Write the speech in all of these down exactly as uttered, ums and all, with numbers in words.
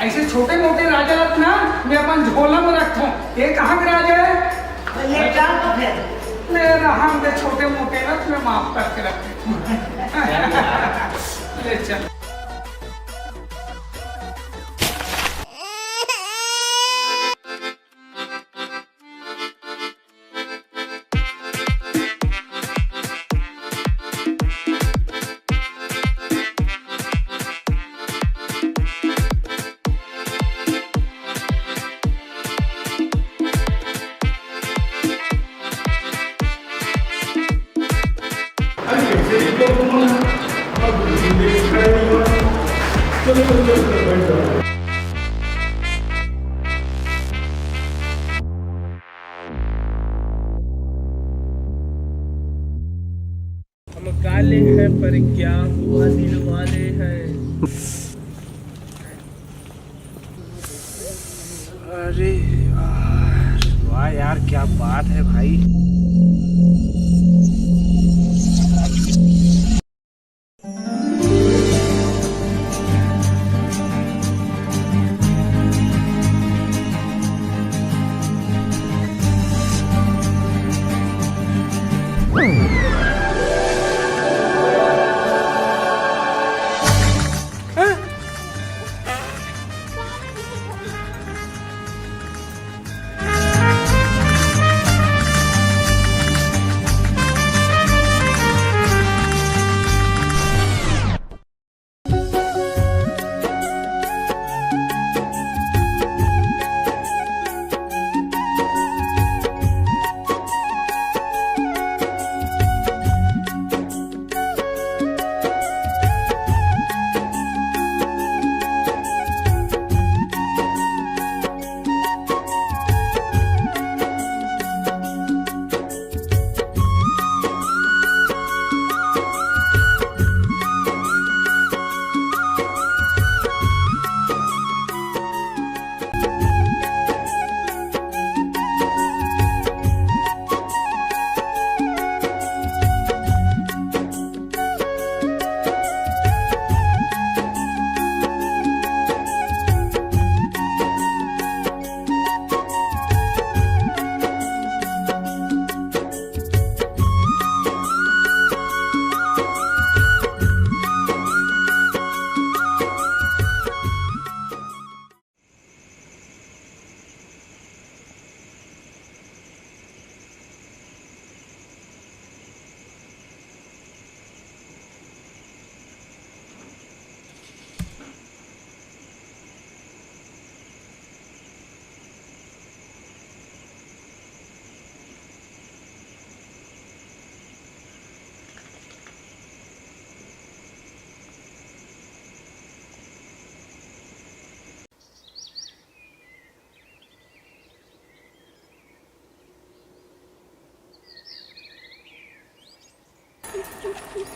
ऐसे छोटे मोटे राजा रथ ना मैं अपन झोला में रखता हूँ। ये कहाँ के राजा है? ले जा तो फिर। ले रहा हम दे छोटे मोटे रथ में माफ करके रख देता हूँ। ले चल। हम काले हैं पर क्या हुआ दिल वाले हैं। अरे यार, वाह यार, क्या बात है भाई।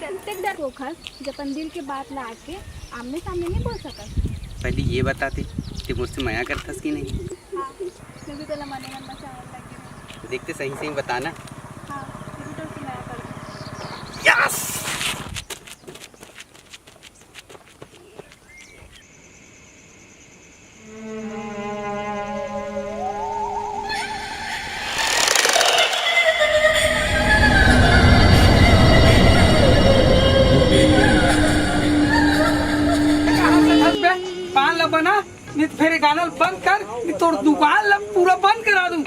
कतेक डर ओखर, जे अपन दिल के बात ला आके आमने सामने नहीं बोल सकत। पहले ये बताते, ते मुझसे मया करथस कि नहीं? हाँ, मैं भी तेला मने मन में चाहत लगे। देखते सही सही बताना। हाँ, मैं भी तोर से मया करत हूँ। यस। कहाँ से थस बे? पान ला बना, नहीं तो फिर ये गाना बंद कर, नहीं तोर दुकान ला पूरा बंद करा दूँ।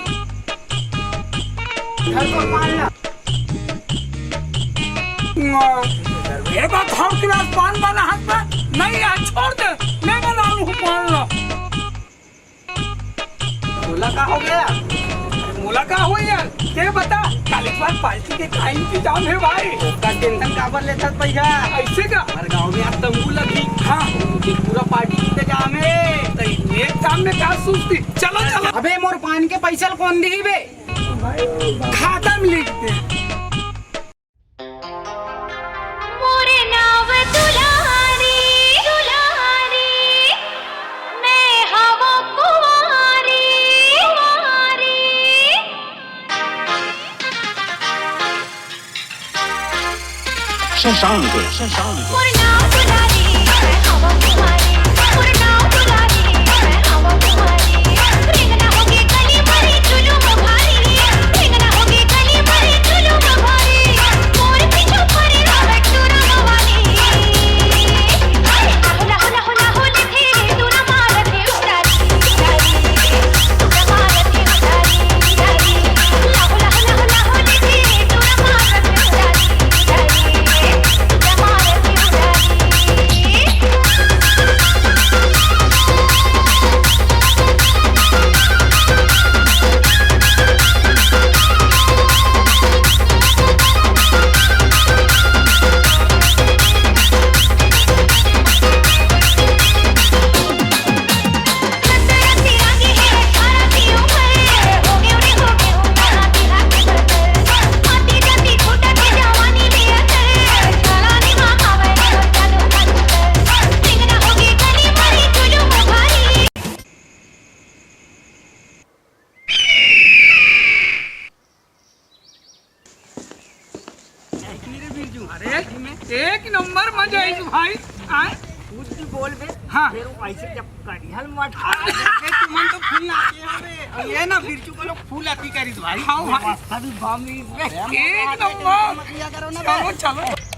घर को पान ला। ये बात हम गिलास पान वाला हाथ में नहीं यार, छोड़ दे, मैं बना लूँ पान ला। मोला का हो गया? अरे मोला का हो यार? ते बता, काली बार पार्टी के का इंतजाम है भाई? ओकर टेंशन काबर लेथस भैया? ऐसे का? हर गांव में आज तंबू लगी। हाँ। ये पूरा पार्टी के इंतजाम है। तो एक काम में का सोचती? चलो, चलो। अबे मोर पान के पैसा ल कौन दी बे? खाता में लिख दे। मोरे नाव दुलारी, दुलारी, मैं हवो कुंवारी, कुंवारी। शशांक, शशांक। मोरे नाव दुलारी, मैं हवो कुंवारी। मोरे नाव दुलारी, भाई, आए? कुछ भी बोल बे। हाँ। फिर वो ऐसे जब करिहल मत अरे, तुमन तो फूल ना आते हो बे। ये ना बिरचू को लोग फूल आती करिस भाई। हाँ भाई। अभी बम ही बे। एक नंबर। मत लिया करो ना चलो, बे। चलो।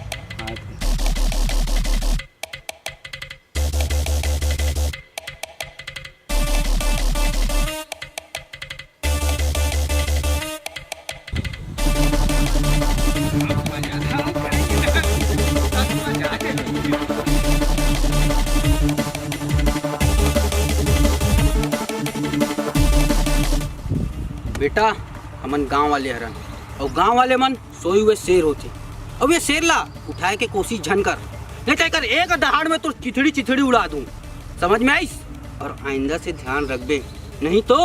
बेटा, हमन गांव वाले हरन, अउ गांव वाले मन सोए हुए शेर होथे। अब ये शेर ला उठाए के कोशिश झन कर, नहीं तो एकर एक दहाड़ में तो चिथड़ी चिथड़ी उड़ा दूं। समझ में आइस? और आइंदा से ध्यान रखबे, नहीं तो।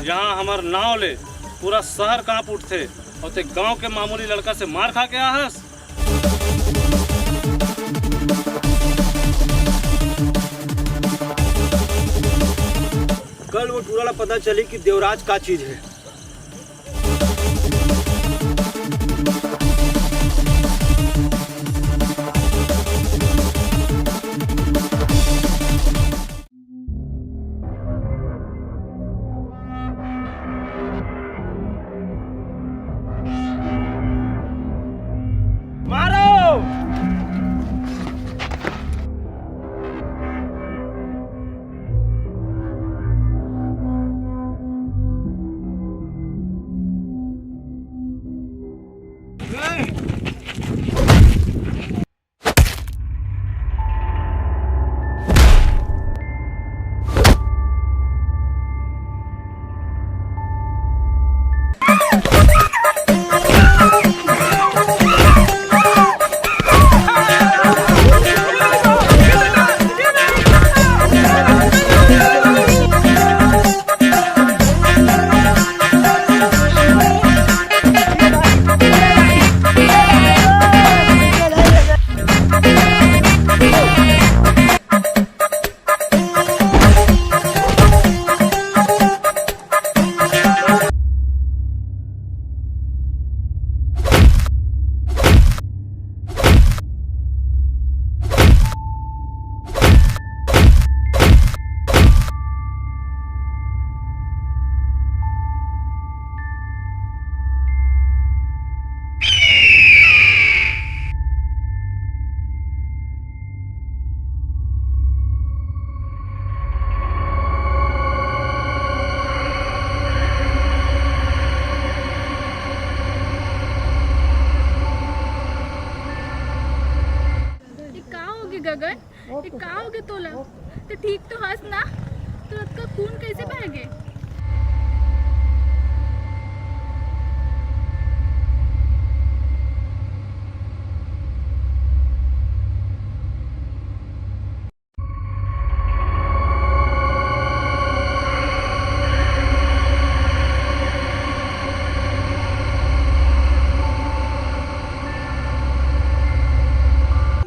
यहाँ हमर नाव ले पूरा शहर कांप उठथे, और ते गांव के मामूली लड़का से मार खा के आहस। कल वो टूरा ला पता चली कि देवराज का चीज है। मारो। ये का होगे गगन? ये का होगे तोला? तो ठीक तो हस ना? तो अतका खून कैसे बह गे?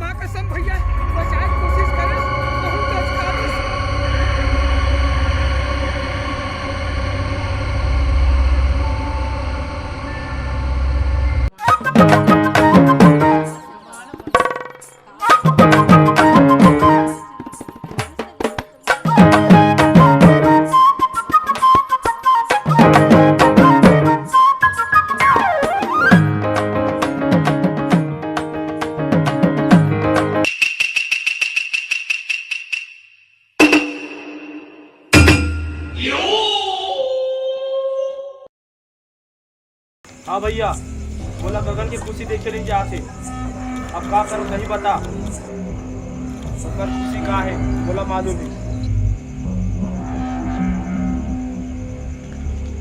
माँ कसम भैया, बचाए के कोशिश करे, बहुत तेज काबिज। हाँ भैया, मोला गगन के खुशी देखे नहीं जात हे। अब का करूँ, तहीं बता। ओकर खुशी का हे, मोला मालूम हे।